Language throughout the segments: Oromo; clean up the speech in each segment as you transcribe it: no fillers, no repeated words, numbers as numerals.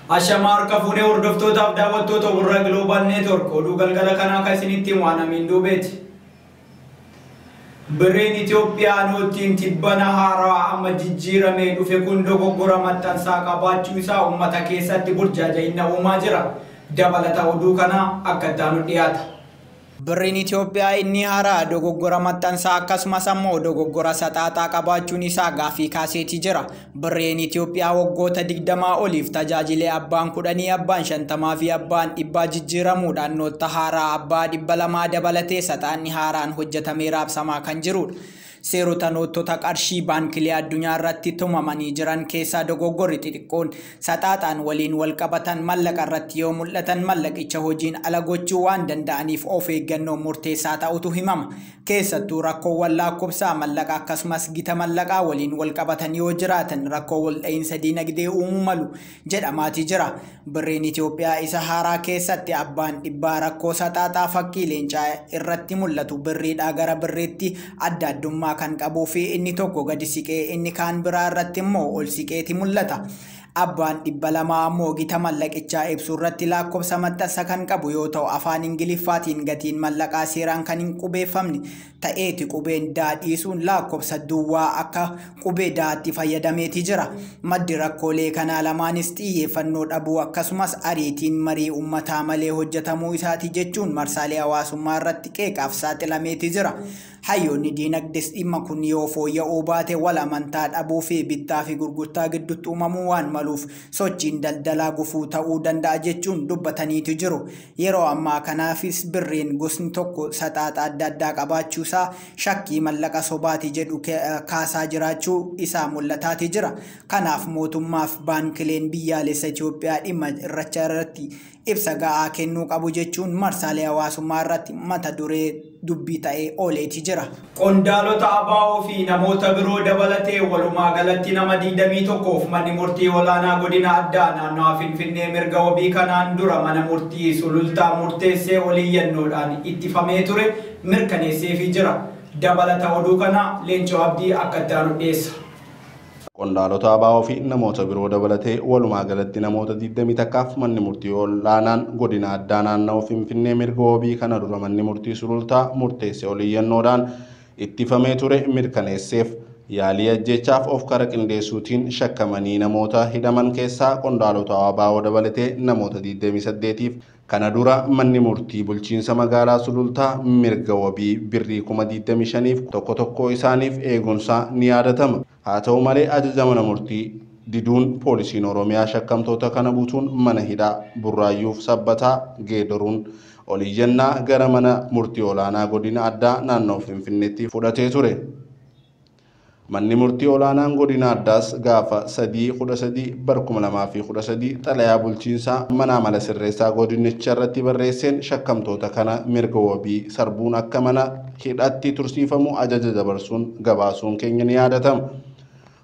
Ashamaa harka fuunee hordoftootaaf daawwattoota warra Global Network oduu galgala kanaa kan isinitti himu Amiin Duubeeti. Birriin Itoophiyaa noottiin tibbana haarawaa amma jijjiiramee dhufe kun dogoggora maxxansaa qabaachuu isaa uummata keessatti burjaaja'ina uumaa jira. Dabalata oduu kanaa akka itti aanu dhiyaata. Birriin Itoophiyaa inni haaraa dogoggora maxxansaa akkasumas ammoo dogoggora saxaaxaa qabaachuun isaa gaaffii kaaseetii jira. Birriin Itoophiyaa waggoota 20 oliif tajaajilee abbaan 10, abbaan 50 fi abbaan 100 jijjiiramuudhaan nootta haaraa abbaa 200 dabalatee saxaanni haaraan hojjetamee raabsamaa kan jirudha. Seerota noottota qarshii baankilee addunyaa irratti tumamanii jiran keessaa dogoggorri xixiqqoon saxaaxaan waliin wal qabatan mallaqa irratti yoo mul'atan mallaqicha hojiin ala gochuu waan danda'aniif of eeggannoo murteessaa ta'utu himama. Keessattuu rakkoowwan lakkoofsaa mallaqa akkasumas gita mallaqaa waliin wal qabatan yoo jiraatan rakkoo waldha'iinsa diinagdee uumuu malu jedhamaatii jira. Birriin Itoophiyaa isa haaraa keessatti abbaan dhibbaa rakkoo saxaaxaa fakkii leencaa irratti mul'atu birriidhaa gara birriitti adda addummaa kan qabuu fi inni tokko gadi siqee inni kaan biraa irratti immoo ol siqeeti mul'ata. Abbaan 200 ammoo gita mallaqichaa ibsu irratti lakkoofsa maxxansa kan qabu yoo ta'u afaan Ingiliffaatiin gatiin mallaqaa seeraan kan hin qubeeffamne ta'eeti qubeen daa dhiisuun lakkoofsa duwwaa akka qubee daatti fayyadameeti jira. Maddi rakkoolee kanaa lamaanis xiyyeeffannoo dhabuu akkasumas ariitiin marii uummataa malee hojjetamuu isaati jechuun marsaalee hawaasummaa irratti qeeqaaf saaxilameeti jira. Hayyoonni diinagdees dhimma kun yoo fooyya'uu baate wal amantaa dhabuu fi bittaa fi gurgurtaa gidduutti uumamuu waan maluuf sochiin daldalaa gufuu ta'uu danda'a jechuun dubbataniitu jiru. Yeroo ammaa kanaafis birriin gosni tokko saxaaxa adda addaa qabaachuusaa shakkii mallaqa sobaati jedhu kaasaa jiraachuu isaa mul'ataati jira. Kanaaf mootummaaf baankileen biyyaalessa Itoophiyaa dhimma irracha irratti ibsa ga'aa kennuu qabu jechuun marsaalee hawaasummaa irratti mata duree dubbii ta'ee ooleeti jira. Qondaalota ABO fi namoota biroo dabalatee walumaa galatti nama 21f manni murtii olaanaa godina addaa naannawaa Finfinnee mirga wabii kanaan dura mana murtii Sulultaa murteessee oliyyannoodhaan ittifamee ture mirkaneesseefii jira. Dabalata oduu kana Leencoo Abdii akka itti aanu dhiyeessa. Qondaalota ABO fi namoota biroo dabalatee walumaa galatti namoota 21f manni murtii olaanaan godina addaa naannawaa Finfinnee mirga wabii kana dura manni murtii Sulultaa murteessee oliyyannoodhaan ittifamee ture mirkaneesseef. Yaalii ajjeechaaf of kara qindeessuutiin shakkamanii namoota hidhaman keessaa qondaalota ABO dabalatee namoota 28f kana dura manni murtii bulchiinsa magaalaa Sulultaa mirga wabii birrii 25,000 tokko tokko isaaniif eegumsaa ni yaadatama. Haa ta'u malee ajaja mana murtii diduun poolisiin Oromiyaa shakkamtoota kana butuun mana hidhaa Burraayyuuf Sabbataa geeddaruun oliyyannaa gara mana murtii olaanaa godina addaa naannoo Finfinneetti fudhatee ture. Manni murtii olaanaan godina addaas gaafa 3/13/2013 xalayaa bulchiinsaa mana amala sirreessaa godinicha irratti barreesseen shakkamtoota kana mirga wabii sarbuun akka mana hidhaatti tursiifamu ajaja dabarsuun gabaasuun keenya ni yaadatama.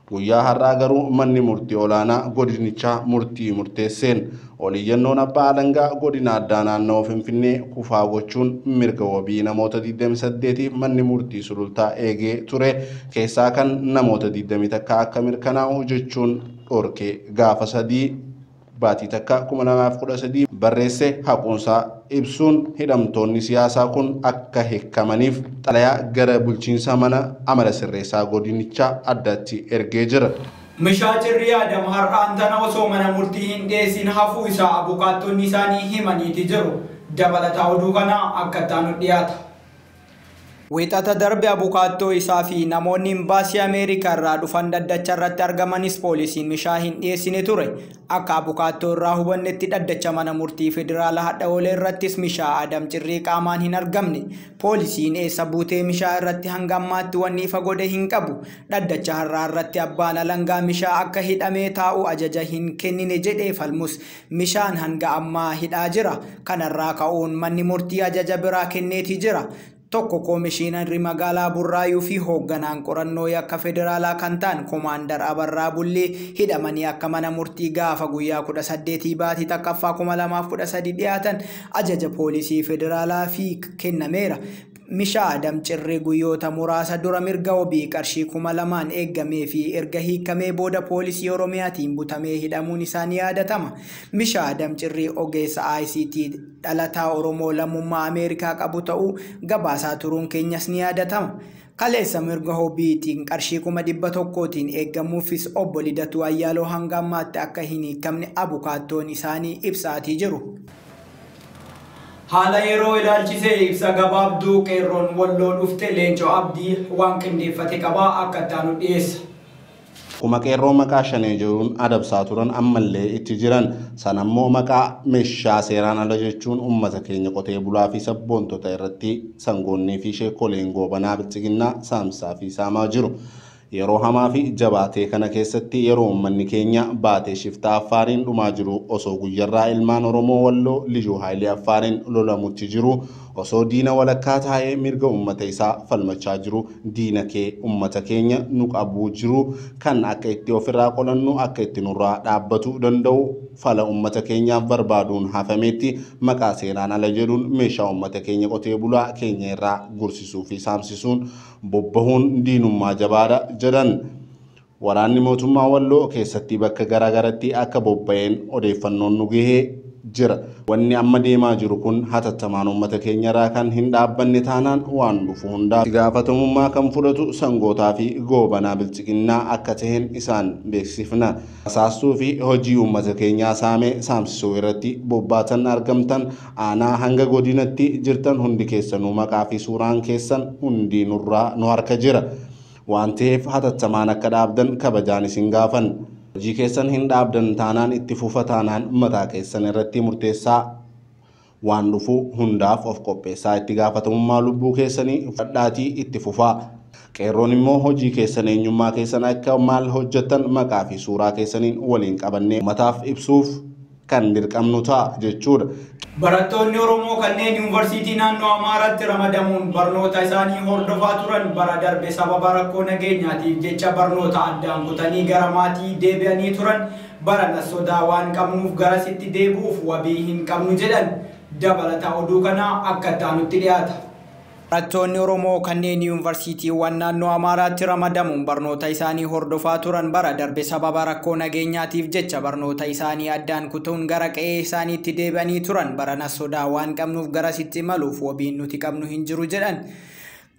Guyyaa har'aa garuu manni murtii olaanaa godinichaa murtii murteesseen oliyyannoon abbaa alangaa godina addaa naannawaa Finfinnee kufaa gochuun mirga wabii namoota 28f manni murtii Sulultaa eegee ture keessaa kan namoota 21 akka mirkanaa'u jechuun dhorkee gaafa 3 baatii takka 2013 barreesse haquunsaa ibsuun hidhamtoonni siyaasaa kun akka hiikamaniif xalayaa gara bulchiinsa mana amala sirreessaa godinichaa addatti ergee jira. Mishaachirri Adam har'aan tana osoo mana murtii hin dhiyeessin hafuu isaa abukaattonni isaanii himaniiti jiru. Dabalataa oduu kanaa akka itti aanu dhiyaata. Wixata darbe abukaattoo isaa fi namoonni imbaasii Ameerikaa irraa dhufan dhaddacha irratti argamanis poolisiin Mishaa hin dhiyeessine ture. Akka abukaattoo irraa hubannetti dhaddacha mana murtii federaalaa hadha oolee irrattis Mishaa Adam Cirrii qaamaan hin argamne. Poolisiin eessa buutee Mishaa irratti hanga ammaatti wanni ifa godhe hin qabu. Dhaddacha har'aa irratti abbaan alangaa Mishaa akka hidhamee taa'u ajaja hin kennine jedhee falmus Mishaan hanga ammaa hidhaa jira. Kanarraa ka'uun manni murtii ajaja biraa kenneeti jira. Tokko koomishinarri magaalaa Burraayuu fi hoogganaan qorannoo yakka federaalaa kan ta'an Koomaandar Abarraa Bullee hidhamanii akka mana murtii gaafa guyyaa 18 baatii takkaffaa 2013 dhiyaatan ajaja poolisii federaalaa fi kennameera. Mishaa Adam Cirrii guyyoota muraasa dura mirga wabii qarshii 2000 eeggamee fi erga hiikamee booda poolisii Oromiyaatiin butamee hidhamuun isaa ni yaadatama. Mishaa Adam Cirrii ogeessa ICT dhalataa Oromoo lammummaa Ameerikaa qabu ta'uu gabaasaa turuun keenyas ni yaadatama. Kaleessa mirga wabiitiin qarshii 100,000 eeggamuufis obbo Lidatuu Ayyaaloo hanga ammaatti akka hin hiikamne abukaattoon isaanii ibsaatii jiru. Haala yeroo ilaalchisee ibsa gabaabduu qeerroon Walloo dhufte Leencoo Abdii waan qindeeffate qabaa akka itti dhiyeessa. Akkuma qeerroo maqaa shanee jiruun adabsaa turan ammallee itti jiran sanammoo maqaa meeshaa seeraan ala jechuun uummata keenya qotee bulaa fi sabboontota irratti sangoonnii fi sheekoleen goobanaa bilchiginnaa saamsaa fi saamaa jiru. Yeroo hamaa fi jabaatee kana keessatti yeroo uummanni keenya baatee shiftaa Affaariin dhumaa jiru osoo guyyarraa ilmaan Oromoo Walloo Lijuu Haayilee Affaariin lolamutti jiru osoo diina walakkaa taa'ee mirga uummata isaa falmachaa jiru diina kee uummata keenya nu qabuu jiru kan akka itti ofirraa qolannu akka itti nurraa dhaabbatu danda'u fala uummata keenyaaf barbaaduun hafametti maqaa seeraan ala jedhuun meeshaa uummata keenya qotee bulaa keenya irraa gursisuu fi saamsisuun bobbahuun diinummaa jabaadha jedhan. Waraanni mootummaa Walloo keessatti bakka garaagaratti akka bobba'een odeeffannoon nu gahee jira. Wanni amma deemaa jiru kun hatattamaan uummata keenyarraa kan hin dhaabbanne taanaan waan dhufu hundaa gaafatamummaa kan fudhatu sangootaa fi goobanaa bilchiginnaa akka ta'een isaan beeksifna. Saastuu fi hojii uummata keenyaa saamee saamsisuu irratti bobbaatan argamtan aanaa hanga godinatti jirtan hundi keessanuu maqaa fi suuraan keessan hundi nurraa nu harka jira. Waan ta'eef hatattamaan akka dhaabdan kabajaan isin gaafan. Hojii keessan hin dhaabdan taanaan itti fufa taanaan mataa keessan irratti murteessaa waan dhufu hundaaf of qopheessaa itti gaafatamummaa lubbuu keessanii fudhadhaatii itti fufaa. Qeerroon immoo hojii keessan eenyummaa keessan akka maal hojjettan maqaa fi suuraa keessaniin waliin qabannee uummataaf ibsuuf kan dirqamnu ta'a jechuudha. Barattoonni Oromoo kanneen yuunivarsiitii naannoo Amaaraatti ramadamuun barnoota isaanii hordofaa turan bara darbe sababa rakkoo nageenyaatiif jecha barnoota addaan kutanii gara maatii deebi'anii turan barana sodaa waan qabnuuf garasitti deebi'uuf wabii hin qabnu jedhan. Dabalata oduu kanaa akka itti dhiyaata. Barattoonni Oromoo kanneen yuunivarsiitiiwwan naannoo Amaaraatti ramadamuun barnoota isaanii hordofaa turan bara darbe sababa rakkoo nageenyaatiif jecha barnoota isaanii addaan kutuun gara qe'ee isaaniitti deebi'anii turan barana sodaa waan qabnuuf garasitti imaluuf wabiin nuti qabnu hin jiru jedhan.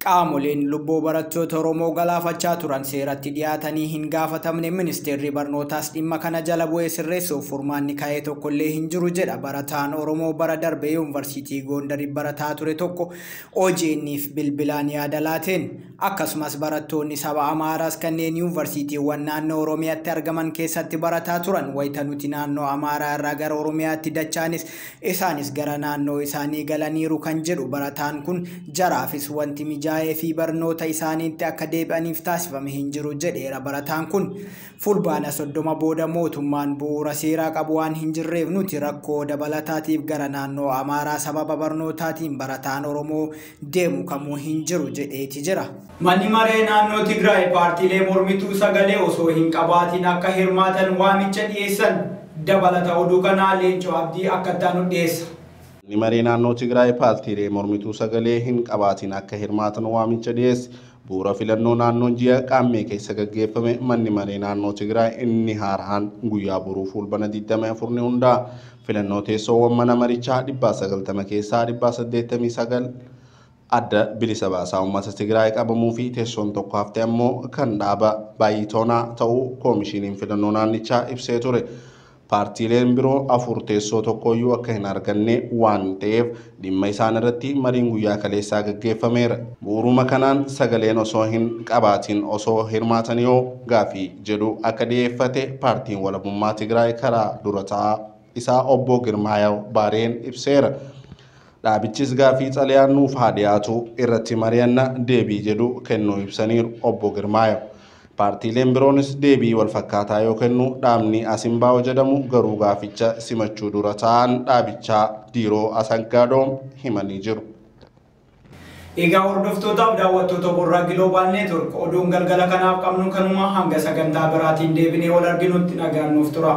Qaamoleen lubbuu barattoota Oromoo galaafachaa turan seeratti dhiyaatanii hin gaafatamne ministeerri barnootaas dhimma kana jala bu'ee sirreessuuf furmaanni ka'ee tokkollee hin jiru jedha. Barataan Oromoo bara darbe yuunivarsiitii Gondarii barataa ture tokko OGN'if bilbilaan yaada laateen. Akkasumas barattoonni saba Amaaraas kanneen yuunivarsiitiiwwan naannoo Oromiyaatti argaman keessatti barataa turan wayita nuti naannoo Amaaraa irraa gara Oromiyaatti dachaanis isaanis gara naannoo isaanii galaniiru kan jedhu barataan kun jaraafis wanti mijaa'ee fi barnoota isaaniitti akka deebi'aniif taasifame hin jiru jedheera barataan kun. Fulbaana 30 booda mootummaan bu'uura seeraa qabu waan hin jirreef nuti rakkoo dabalataatiif gara naannoo Amaaraa sababa barnootaatiin barataan Oromoo deemu kamuu hin jiru jedheeti jira. Manni maree naannoo Tigraay paartiilee mormituu sagalee osoo hin qabaatin akka hirmaatan waamicha dhiyeessan. Dabalata oduu kanaa Leencoo Abdii akka itti dhiyeessa. Manni maree naannoo Tigraay paartiilee mormituu sagalee hin qabaatin akka hirmaatan waamicha dhiyeesse. Bu'uura filannoo naannoon ji'a qaammee keessa gaggeeffame manni maree naannoo Tigraay inni haaraan guyyaa boruu fulbaana 24 ni hundaa'a. Filannoo teessoowwan mana marichaa 190 keessaa 189 adda bilisa baasaa uummata Tigraay qabamuu fi teessoon tokko hafte ammoo kan dhaaba baay'itoonaa ta'uu koomishiniin filannoo naannichaa ibsee ture. Paartiileen biroo 4 teessoo tokkoyyuu akka hin arganne waan ta'eef dhimma isaan irratti mariin guyyaa kaleessaa gaggeeffameera. Bu'uuruma kanaan sagaleen osoo hin qabaatin osoo hirmaatan yoo gaafii jedhu akka dhiyeeffate paartiin walabummaa Tigraay karaa dura taa'aa isaa obbo Girmaayaw Baareen ibseera. Dhaabichis gaafii xalayaan nuuf haa dhiyaatu irratti mari'anna deebii jedhu kennuu ibsaniiru obbo Girmaayaw. Paartiileen biroonis deebii wal fakkaataa yoo kennu dhaabni Asimbaa'oo jedhamu garuu gaaficha simachuu dura ta'an dhaabichaa Diiroo Asangaadoom himanii jiru. Egaa hordoftootaaf daawwattoota Borraa Giloobal Neetwork oduun galgala kanaaf qabnu kanuma hanga sagantaa biraatiin deebinee wal arginutti nagaan nuuf tura.